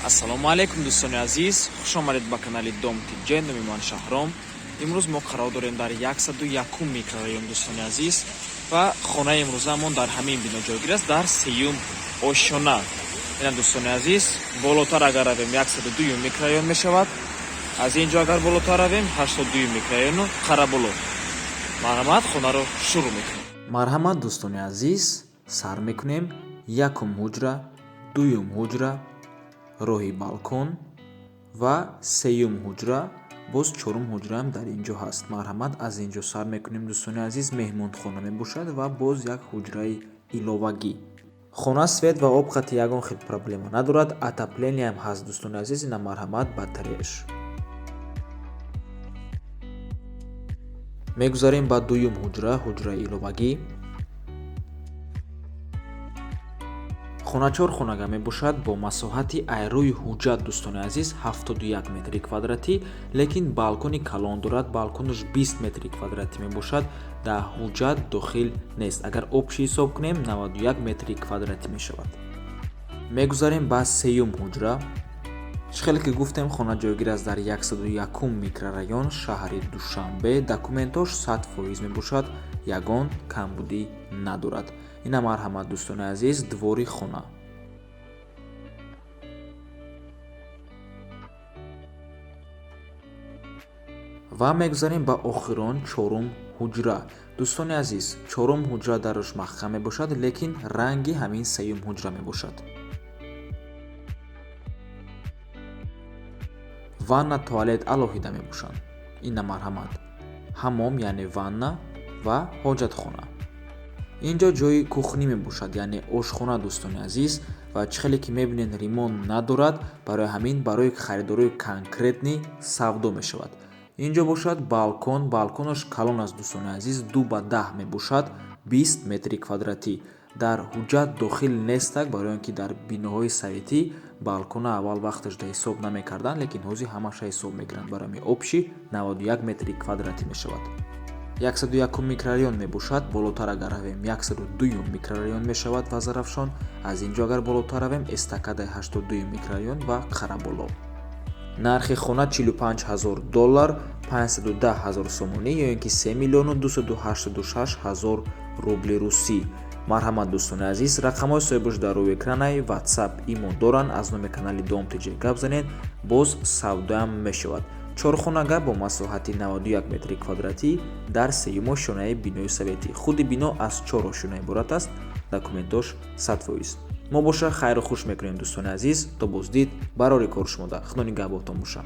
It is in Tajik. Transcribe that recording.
Ассалому алайкум, дӯстони азиз, хуш омадед ба канали Дом ТЖ. Номи ман Шаҳром. Имрӯз мо қарор дорем дар 101-ум микрорайон, дӯстони азиз, ва хонаи имрӯзаамон дар ҳамин бино ҷойгир аст, дар сеюм ошёна. Ина, дӯстони азиз, болотар агар равем, 102-юм микрорайон мешавад. Аз ин ҷо агар болотар равем, 82-юм микрорайону Қараболо. Марҳамат, хонаро шурӯъ мекунем. Марҳамат, дӯстони азиз, сар мекунем. Якум ҳуҷра, дуюм ҳуҷра, роҳи балкон ва сеюм ҳуҷра, боз чорум ҳуҷраам дар ин ҷо ҳаст. Марҳамат, аз ин ҷо сар мекунем, дӯстони азиз. Меҳмонхона мебошад ва боз як ҳуҷраи иловагӣ. Хона свет ва об қати ягон хел проблема надорад, отопление ам ҳаст, дӯстони азиз. Ина, марҳамат, батареяш. Мегузарем ба дуюм ҳуҷра, ҳуҷраи иловагӣ. Хона чорхонага мебошад бо масоҳати айрӯи ҳуҷҷат, дӯстони азиз, 71 метри квадратӣ, лекин балкони калон дорад. Балконаш 20 метри квадратӣ мебошад, дар ҳуҷҷат дохил нест. Агар общий ҳисоб кунем, 91 метри квадратӣ мешавад. Мегузарем ба сеюм ҳуҷра. Чӣ хеле ки гуфтем, хона ҷойгир аст дар 101-ум микрорайон, шаҳри Душанбе. Документош 100% мебошад, ягон камбудӣ надорад. Ина, марҳамат, дӯстони азиз, двори хона. Ва мегузарем ба охирон, чорум ҳуҷра. Дӯстони азиз, чорум ҳуҷра дараш маҳкам мебошад, лекин ранги ҳамин сеюм ҳуҷра мебошад. Ванна, туалет алоҳида мебошанд. Ина, марҳамат, ҳаммом, яъне ванна ва ҳоҷатхона. Ин ҷо ҷои кухня мебошад, яъне ошхона, дӯстони азиз. Ва чӣ хеле ки мебинед, ремонт надорад, барои ҳамин барои харидорои конкретный савдо мешавад. Ин ҷо бошад балкон. Балконаш калон аст, дӯстони азиз, 2 ба 10 мебошад, 20 метри квадратӣ. Дар ҳуҷҷат дохил нестак, барои он ки дар биноҳои советӣ балкона аввал вақташ да ҳисоб намекарданд, лекин ҳозир ҳамаша ҳисоб мекунанд. Барои ҳамин общий 91 метри квадратӣ мешавад. 101-ум микрорайон мебошад. Болотар агар равем, 102-юм микрорайон мешавад ва Зарафшон. Аз ин ҷо агар болотар равем, эстакадаи 82-юм микрорайон ва Қараболо. Нархи хона 45 ҳазор доллар, 510 ҳазор сомонӣ ё ин ки 3 миллиону 286 ҳазор рубли русӣ. Марҳамат, дӯстони азиз, рақамҳои соҳибош дар рӯи экранаи. Ватсап, имо доранд. Аз номи канали Дом ТЖ гап занед, боз савдоам мешавад. Чорхонага бо масоҳати 91 метри квадратӣ дар сеюм ошёнаи бинои советӣ. Худи бино аз чор ошёна иборат аст. Документош 100%. Мо боша хайру хуш мекунем, дӯстони азиз, то боздид. Барори кор шумода, худо нигаҳбонтон бошад.